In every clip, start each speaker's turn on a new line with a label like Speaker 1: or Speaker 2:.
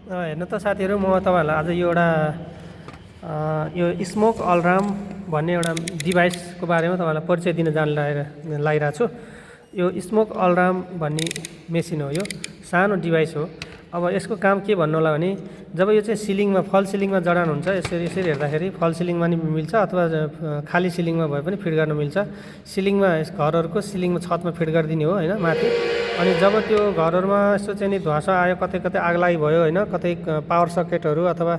Speaker 1: हेर्नु त साथीहरू, म तपाईँहरूलाई आज यो एउटा यो स्मोक अलार्म भन्ने एउटा डिभाइसको बारेमा तपाईँलाई परिचय दिन लागिरहेको छु। यो स्मोक अलार्म भन्ने मेसिन हो, यो सानो डिभाइस हो। अब यसको काम के भन्नु होला भने, जब यो चाहिँ सिलिङमा फल सिलिङमा जडान हुन्छ, यसरी हेर्दाखेरि फल सिलिङमा नि मिल्छ अथवा खाली सिलिङमा भए पनि फिट गर्न मिल्छ। सिलिङमा घरहरूको सिलिङमा छतमा फिट गरिदिने हो होइन, माथि। अनि जब त्यो घरहरूमा यसो चाहिँ नि धुवाँसो आयो, कतै कतै आगलागी भयो होइन, कतै पावर सकेटहरू अथवा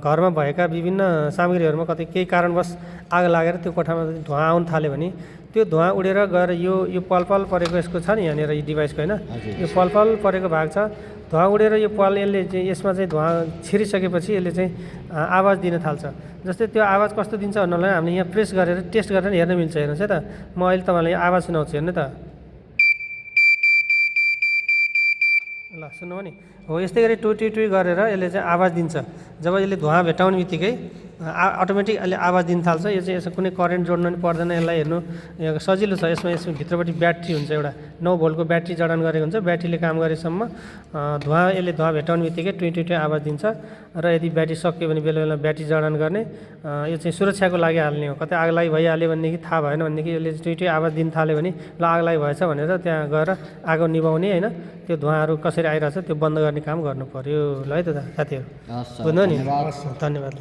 Speaker 1: घरमा भएका विभिन्न सामग्रीहरूमा कतै केही कारणवश आग लागेर त्यो कोठामा धुवाँ आउन थाल्यो भने त्यो धुवाँ उडेर गएर यो पलपल परेको यसको छ नि यहाँनिर यो डिभाइसको होइन, यो पलपल परेको भाग छ। धुवाँ उडेर यो यसले चाहिँ यसमा चाहिँ धुवाँ छिरिसकेपछि यसले चाहिँ आवाज दिन थाल्छ। जस्तै त्यो आवाज कस्तो दिन्छ भन्नुलाई हामीले यहाँ प्रेस गरेर टेस्ट गरेर हेर्न मिल्छ। हेर्नुहोस् है त, म अहिले तपाईँलाई आवाज सुनाउँछु, हेर्नु त। ल सुन्नु नि, हो यस्तै गरी टुई गरेर यसले चाहिँ आवाज दिन्छ। जब यसले धुवाँ भेटाउने बित्तिकै अटोमेटिक यसले आवाज दिन थाल्छ। यो चाहिँ यसमा कुनै करेन्ट जोड्नु पनि पर्दैन। यसलाई हेर्नु सजिलो छ। यसमा भित्रपट्टि ब्याट्री हुन्छ, एउटा 9 भोल्टको ब्याट्री जडान गरेको हुन्छ। ब्याट्रीले काम गरेसम्म यसले धुवाँ भेटाउने बित्तिकै टुई आवाज दिन्छ। र यदि ब्याट्री सकियो भने बेला बेला ब्याट्री जडान गर्ने, यो चाहिँ सुरक्षाको लागि हाल्ने हो। कतै आगलागी भइहाल्यो भनेदेखि थाहा भएन भनेदेखि यसले टुई आवाज दिन थाल्यो भने ल आगलागी भएछ भनेर त्यहाँ गएर आगो निभाउने होइन, त्यो धुवाँहरू कसरी आइरहेछ त्यो बन्द गर्ने काम गर्नु पर्यो। ल है त साथीहरू, बुझ्नु नि, धन्यवाद।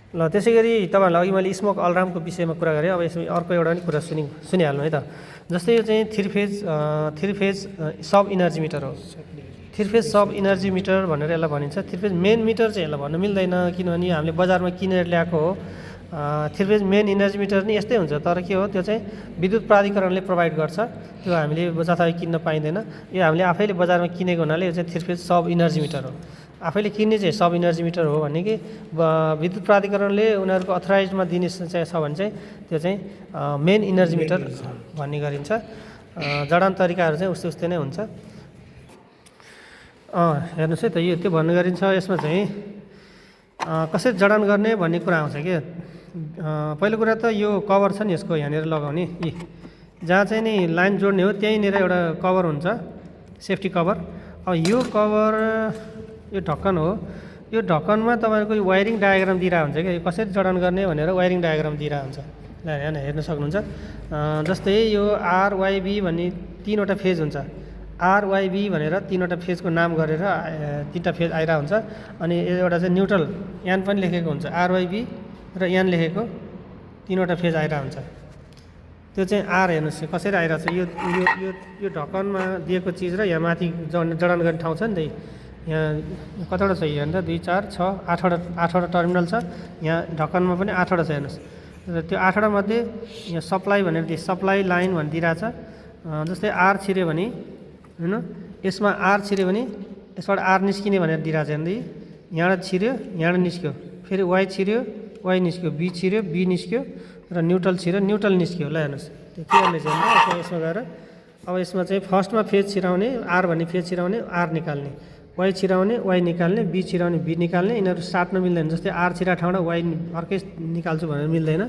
Speaker 1: ल त्यसै गरी तपाईँहरूलाई अघि मैले स्मोक अलार्मको विषयमा कुरा गरेँ। अब यसमा अर्को एउटा पनि कुरा सुनिहाल्नु है त। जस्तै यो चाहिँ थ्री फेज सब इनर्जी मिटर हो। थ्री फेज सब इनर्जी मिटर भनेर यसलाई भनिन्छ। थ्री फेज मेन मिटर चाहिँ यसलाई भन्नु मिल्दैन, किनभने हामीले बजारमा किनेर ल्याएको हो। Three phase main energy meter नि यस्तै हुन्छ, तर के हो त्यो चाहिँ विद्युत प्राधिकरणले प्रोभाइड गर्छ। त्यो हामीले जथाभावी किन्न पाइँदैन। यो हामीले आफैले बजारमा किनेको हुनाले यो चाहिँ थ्री फेज सब इनर्जी मिटर हो। आफैले किन्ने चाहिँ सब इनर्जी मिटर हो भने कि विद्युत प्राधिकरणले उनीहरूको अथराइजमा दिने चाहिँ छ भने चाहिँ त्यो चाहिँ मेन इनर्जी मिटर भन्ने गरिन्छ। जडान तरिकाहरू चाहिँ उस्तै नै हुन्छ। हेर्नुहोस् है त, यो त्यो भन्ने गरिन्छ। यसमा चाहिँ कसरी जडान गर्ने भन्ने कुरा आउँछ कि पहिलो कुरा त यो कभर छ नि यसको, यहाँनिर लगाउने जहाँ चाहिँ नि लाइन जोड्ने हो त्यहीँनिर एउटा कभर हुन्छ, सेफ्टी कभर। अब यो कभर, यो ढक्कन हो। यो ढक्कनमा तपाईँको वायरिङ डायग्राम दिइरहेको हुन्छ कि कसरी जडान गर्ने भनेर वायरिङ डायग्राम दिइरहेको हुन्छ। ल यहाँ हेर्न सक्नुहुन्छ। जस्तै यो आरवाइबी भन्ने 3वटा फेज हुन्छ। आरवाइबी भनेर 3वटा फेजको नाम गरेर 3टा फेज आइरहेको हुन्छ। अनि एउटा चाहिँ न्युट्रल यान पनि लेखेको हुन्छ, आरवाइबी र यान लेखेको 3वटा फेज आइरहेको हुन्छ। त्यो चाहिँ आर हेर्नुहोस् कसरी आइरहेको छ। यो ढक्कनमा दिएको चिज र यहाँ माथि जडान गर्ने ठाउँ छ नि त, यहाँ कतिवटा छ, यहाँ त 2, 4, 6, 8वटा टर्मिनल छ। यहाँ ढक्कनमा पनि 8वटा छ हेर्नुहोस्। र त्यो 8वटा मध्ये यहाँ सप्लाई भनेर सप्लाई लाइन भनेर दिइरहेछ। जस्तै आर छिर्यो भने होइन, यसमा आर छिर्यो भने यसबाट आर निस्किने भनेर दिइरहेछ। हेर्नु, यहाँबाट छिर्यो, यहाँबाट निस्क्यो, फेरि वाइ छिर्यो, वाइ निस्क्यो, बी छिर्यो, बी निस्क्यो, र न्युट्रल छिर्यो, न्युट्रल निस्क्यो। ल हेर्नुहोस् त्यो के गर्ने चाहिँ यसमा गएर अब यसमा चाहिँ फर्स्टमा फेज छिराउने, आर भन्ने फेज छिराउने, आर निकाल्ने, वाइ छिराउने, वाइ निकाल्ने, बी छिराउने, बी निकाल्ने। यिनीहरू साट्न मिल्दैन। जस्तै आर छिरा ठाउँमा वाइ अर्कै निकाल्छु भनेर मिल्दैन,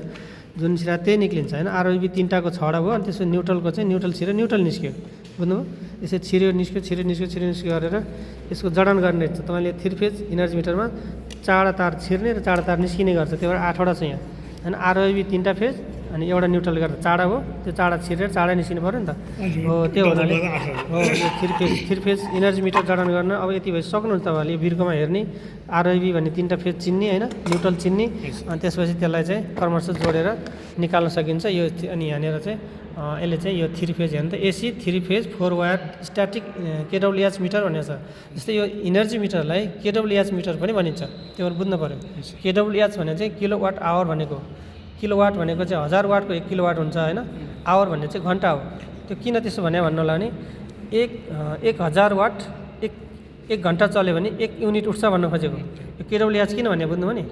Speaker 1: जुन छिरा त्यही निक्लिन्छ होइन। आरओबी 3टाको 6वटा भयो। अनि त्यसो न्युट्रलको चाहिँ न्युट्रल छिर्यो, न्युट्रल निस्क्यो, बुझ्नुभयो। यसरी छिर्यो निस्क्यो गरेर यसको जडान गर्ने रहेछ। तपाईँले थ्री फेज इनर्जी मिटरमा 4वटा तार छिर्ने र 4वटा तार निस्किने गर्छ। त्यही भएर 8वटा छ यहाँ होइन। आरओबी 3टा फेज अनि एउटा न्युट्रल गरेर 4वटा हो। त्यो 4वटा छिरेर 4वटा निस्किनु पऱ्यो नि त। हो त्यो हुनाले हो यो थ्री फेज इनर्जी मिटर जडान गर्न अब यति भइ सक्नुहुन्छ तपाईँहरूले। बिर्कोमा हेर्ने, आरओबी भन्ने 3टा फेज चिन्ने होइन, न्युट्रल चिन्ने, अनि त्यसपछि त्यसलाई चाहिँ क्रमशः जोडेर निकाल्न सकिन्छ। यो अनि यहाँनिर चाहिँ यसले चाहिँ यो थ्री फेज हेर्नु त, एसी 3 फेज 4 वायर स्ट्याटिक केडब्लुएच मिटर भनेको छ। जस्तै यो इनर्जी मिटरलाई केडब्लुएच मिटर पनि भनिन्छ। त्यो भएर बुझ्नु पऱ्यो। केडब्लुएच भनेको चाहिँ किलोवाट आवर भनेको, किलोवाट भनेको चाहिँ 1000 वाटको 1 किलोवाट हुन्छ होइन। आवर भन्ने चाहिँ घन्टा हो। त्यो किन त्यसो भन्नु होला भने 1000 वाट 1 घन्टा चल्यो भने 1 युनिट उठ्छ भन्नु खोजेको। यो केडब्लुएच किन भन्ने बुझ्नुभयो नि,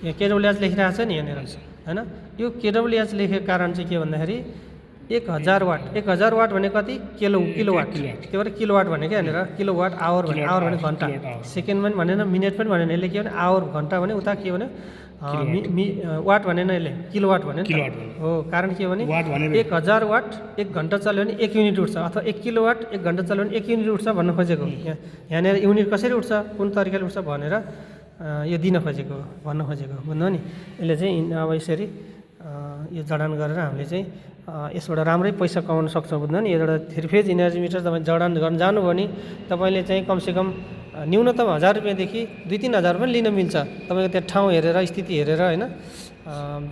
Speaker 1: यहाँ केडब्लुएच लेखिरहेको छ नि यहाँनिर होइन। यो केडब्लुएच लेखेको कारण चाहिँ के भन्दाखेरि 1000 वाट, 1000 वाट भने कति किलोवाट। त्यो भएर किलोवाट भनेको यहाँनिर किलोवाट आवर भने, आवर भने घन्टा, सेकेन्ड पनि भनेन, मिनट पनि भनेन। यसले के भने आवर घन्टा भने उता के भने वाट भने न यसले किलोवाट भने
Speaker 2: किलोवाट भन्यो।
Speaker 1: हो। कारण के हो भने
Speaker 2: वाट भने
Speaker 1: 1000 वाट 1 घन्टा चल्यो भने 1 युनिट उठ्छ, अथवा 1 किलोवाट 1 घन्टा चल्यो भने 1 युनिट उठ्छ भन्न खोजेको। यहाँनिर युनिट कसरी उठ्छ, कुन तरिकाले उठ्छ भनेर यो दिन खोजेको, भन्न खोजेको बुझ्नु नि। यसले चाहिँ अब यसरी यो जडान गरेर हामीले चाहिँ यसबाट राम्रै पैसा कमाउन सक्छौँ बुझ्नु नि। एउटा 3 फेज इनर्जी मिटर तपाईँ जडान गर्न जानुभयो भने तपाईँले चाहिँ कमसेकम न्यूनतम 1000 रुपियाँदेखि 2-3 हजार पनि लिन मिल्छ। तपाईँको त्यहाँ ठाउँ हेरेर, स्थिति हेरेर होइन,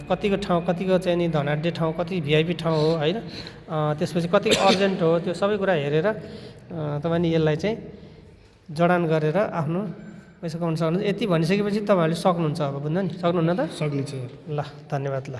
Speaker 1: कतिको ठाउँ, कतिको चाहिँ नि धनाढ्य ठाउँ, कति भिआइपी ठाउँ हो होइन, त्यसपछि कति अर्जेन्ट हो, त्यो सबै कुरा हेरेर तपाईँले यसलाई चाहिँ जडान गरेर आफ्नो पैसा कमाउन सक्नुहुन्छ। यति भनिसकेपछि तपाईँहरूले सक्नुहुन्छ अब बुझ्नु नि, सक्नुहुन्न त?
Speaker 2: सक्नुहुन्छ।
Speaker 1: ल धन्यवाद ल।